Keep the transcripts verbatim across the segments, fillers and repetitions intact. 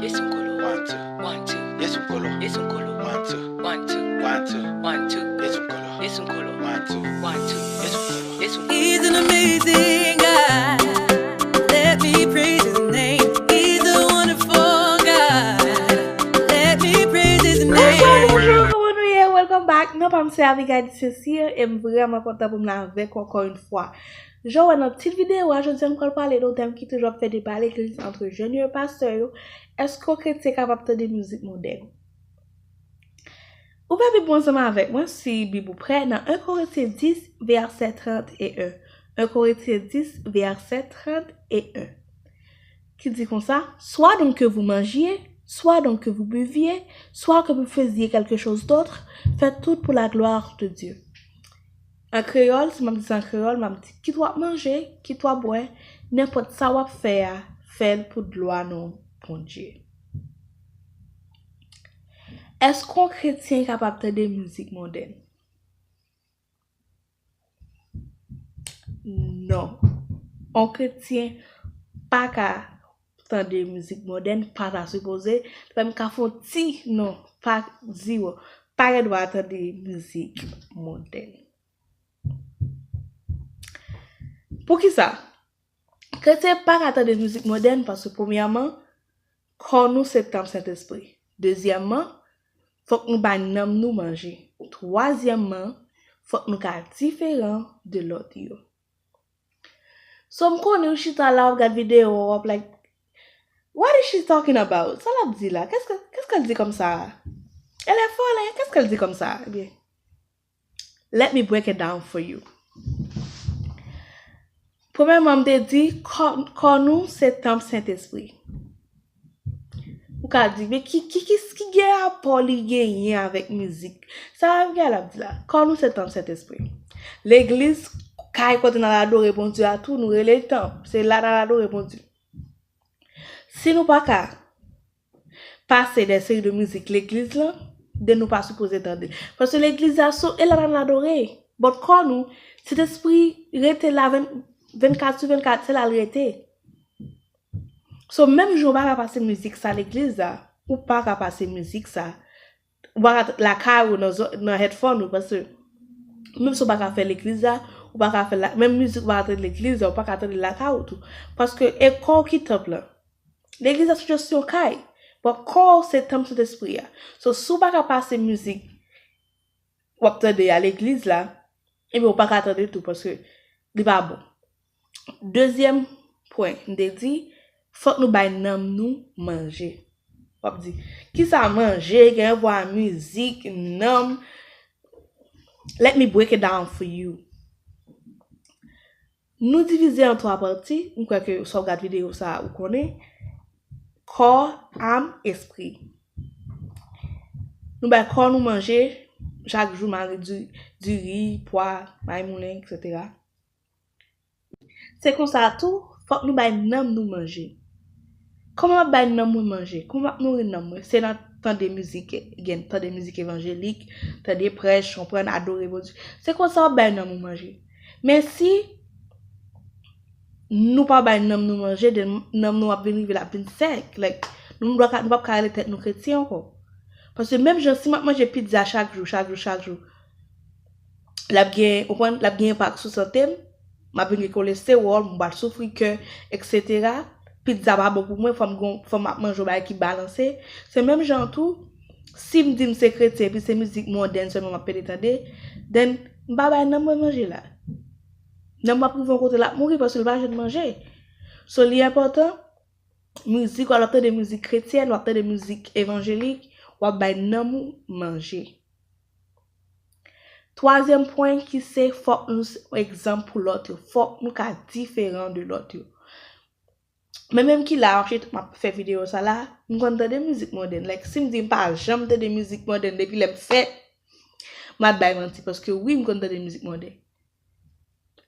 Esunkolo. One, two. One, two. Esunkolo. Esunkolo. One, two. One, two. One, two. One, two. Esunkolo. Esunkolo. One, two. One, two. Esunkolo. Esunkolo. He's an amazing God. Let me praise his name. He's a wonderful God. Let me praise his name. Bonjou, bonjou, kòman nou ye? Welcome back. Non pa m se Abigail Cecile e m vrèman kontan pou m la avèk ou ankò yon fwa. Jan w wè nan tit videyo a, jodi a m pral pale de yon tèm ki toujou ap fè deba legliz ant jèn yo e pastè yo. Èske yon kretyen kapab tande mizik modèn? Ouvè Bib ou ansanm avèk mwen si Bib ou prè nan en Korentyen dis, vèsè trannteyen. En Korentyen dis, vèsè trannteyen. Ki di konsa, soit donc que vous mangiez, soit donc que vous buviez, soit que vous faisiez quelque chose d'autre, faites tout pour la gloire de Dieu. An kreyòl, si m ap di sa an kreyòl, m ap di, kit w ap manje, kit w ap bwè, nenpòt sa w ap fè a, fè l pou glwa non Bondye. Èske yon kretyen kapab tande mizik modèn? Non. Yon kretyen pa ka tande mizik modèn, pa ta sipoze, li pa menm ka fè yon ti non, pa zero, pa gen dwa tande mizik modèn. Poukisa? Kretyen pa ka tande mizik modèn paske premyèman, kò nou se tanp Sentespri. Dezyèmman, fòk nou bay nanm nou manje. Twazyèmman, fòk nou ka diferan de lòt yo. So m konnen ou chita la w ap gad videyo w ap like, what is she talking about? Sa l ap di la? Qu'est-ce que, qu'est-ce qu'elle dit comme ça? Elle est folle, hein? Qu'est-ce qu'elle dit comme ça? Ebyen, let me break it down for you. Premyèman, m te di kò nou se tanp Sentespri. Ou ka di, men ki, ki, ki, ki gen rapò li genyen avèk mizik? Sa Abigail ap di la. Kò nou se tanp Sentespri. Legliz, kay kote n al adore Bondye a tou, nou rele l tanp. Se la n al adore Bondye. Si nou pa ka pase de seri de mizik legliz lan, de nou pa sipoze tande. Paske legliz la sou e la n al adore. But kò nou, Sentespri rete la vennkat sou vennkat, se la l rete. So, menm jan w pa ka pase mizik sa legliz la, ou pa ka pase mizik sa. Ou pa ka lakay ou nan, nan headphone ou, paske menm si w pa ka fè legliz la, ou pa ka fè la, menm mizik ou pa ka tande legliz la, ou pa ka tande lakay ou tou. Paske e kò w ki tanp lan. Legliz la se just yon kay. But kò w se tanp Sentespri a. So, si w pa ka pase mizik w ap tande a legliz la, ebyen ou pa ka tande tou paske li pa bon. Dezyèm pwen, m te di, fòk nou bay nanm nou manje. W ap di, kisa manje, gen rapò a mizik, nanm? Let me break it down for you. Nou divize an twa pati, m kwè ke si w ap gad videyo sa a, ou konnen. Kò, am, espri. Nou bay kò nou manje, chak jou manje di, diri, pwa, mayi moulen, etsetera. Se konsa tou, fòk nou bay nanm nou manje. Kòman m ap bay nanm mwen manje? Kòman m ap nouri nanm mwen? Se nan tande mizik, gen tande mizik evanjelik, tande prèch, konprann, adore Bondye. Se konsa w ap bay nanm ou manje. Men si nou pa bay nanm nou manje, then nanm nou ap vin rive, l ap vin sèk. Like, nou, nou pa ka, nou p ap ka rele tèt nou kretyen ankò. Paske menm jan si m ap manje pizza chak jou, chak jou, chak jou, l ap gen, ou konprann, l ap gen enpak sou sante m. M ap vin gen kolestewòl, m pral soufri kè, etsetera. Pizza pa bon pou mwen, fò m gon, fò m ap manje yon bagay ki balanse. Se menm jan tou, si m di m se kretyen, epi se mizik modèn sèlman m ap pede tande, then m pa bay nanm mwen manje la. Nanm mwen ap rive yon kote l ap mouri paske l pa jwenn manje. So, li enpòtan, mizik, w ap tande mizik kretyèn, w ap tande mizik evanjelik, w ap bay nanm ou manje. Twazyèm pwen ki se fòk nou se egzanp pou lòt yo. Fòk nou ka diferan de lòt yo. Men menm ki la, m ap chita, m ap fè videyo sa la, m konn tande mizik modèn. Like, si m di m pa janm tande mizik modèn depi lè m fèt, m ap bay manti, paske wi, m konn tande mizik modèn.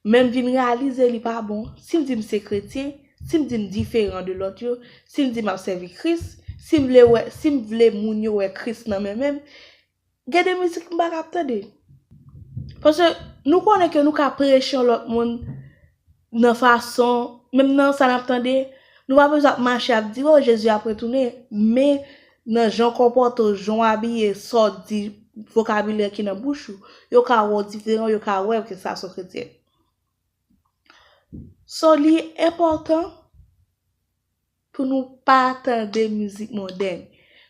Men m vin reyalize li pa bon. Si m di m se kretyen, si m di m diferan de lòt yo, si m di m ap sèvi Kris, si m vle wè, si m vle moun yo wè Kris nan men men m, gen de mizik m pa ka ap tande. Paske nou konnen ke nou ka preche yon lòt moun nan fason, menm nan sa n ap tande, Nou pa bezwen ap mache ap di, "Oh, Jezi ap retounen." Men nan jan w konpòte w, jan w abiye, sa w di, vokabilè ki nan bouch ou, yo ka wè w diferan, yo ka wè ke sa se yon kretyen. So, li enpòtan pou nou pa tande mizik modèn.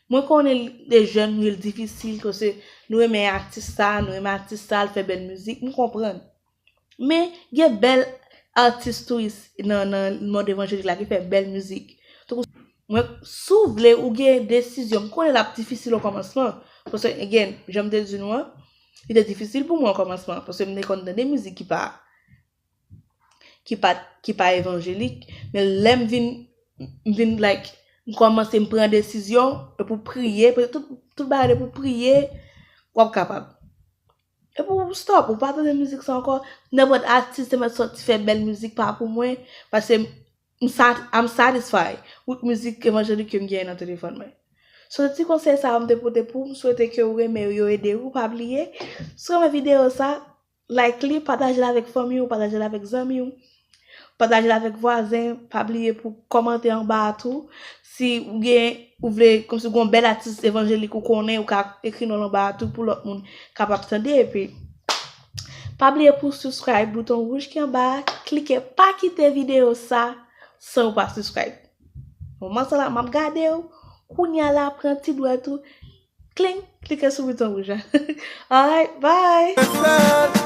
Mwen konnen de jèn, wi, l difisil, paske nou renmen atis sa, nou renmen atis sa, l fè bèl mizik, m konprann. Men, gen bèl atis tou is-, nan, nan mond evanjelik la ki fè bèl mizik. Tankou mwen, si w vle, ou gen desizyon. M konnen l ap difisil o kòmansman. Paske, again, jan m te di nou an, li te difisil pou mwen o kòmansman. Paske m te konn tande mizik ki pa, ki pa, ki pa evanjelik. Men lè m vin, m vin, like, m kòmanse, m pran desizyon, e pou priye, paske tout, tout bagay de pou priye, w ap kapab. E pou stop, ou pa tande mizik sa ankò. Nenpòt atis te mèt sòti fè bèl mizik pa pou mwen, paske m sat-, I'm satisfied with mizik evanjelik ke m genyen nan telefòn mwen. So, ti konsèy sa yo m te pote pou w, m swete ke w renmen yo, yo ede w, pa bliye. Si w renmen videyo sa, like li, pataje l avèk fanmi w, pataje l avèk zanmi w, pataje l avèk vwazen, pa bliye pou kòmante anba a tou. Si ou gen, ou vle, kòmsi ou gen yon bèl atis evanjelik ou konnen, ou ka ekri non l anba a tou pou lòt moun kapab tande. Epi, pa bliye pou subscribe, bouton wouj ki anba a, klike, pa kite videyo sa san ou pa subscribe. Moman sa la, m ap gade w, kounye a la, pran ti dwèt ou, kling, klike sou bouton wouj la. Alright, bye!